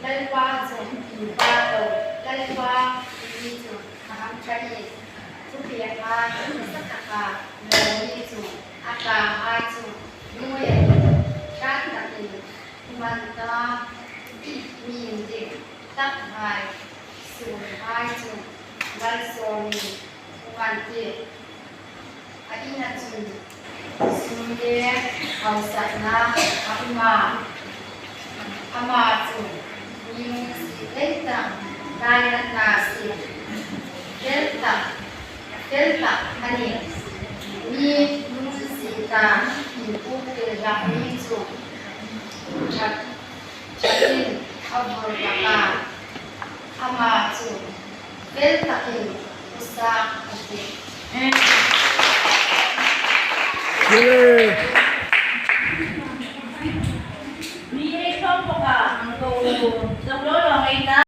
Lalpa chu in pa lo, Lalpa timi chu a ham ṭha i thupek ai nasa taka lawmi chu a tlang ai chu nui a ni. Hran takin man ta min dik tak ngai sun ai chu malsawmin man ti a ina chun sum le hausatna a um a, amah chu mi si hlei tak lainatna si fel tak fel tak a ni. Mi lungsi ta inpuk pilhlakmi chu that thatin a vur tak a, amah chu fel takin usa a ti. Mi ei hlawm bawk a, ang ko u. Zok law law ngei ta.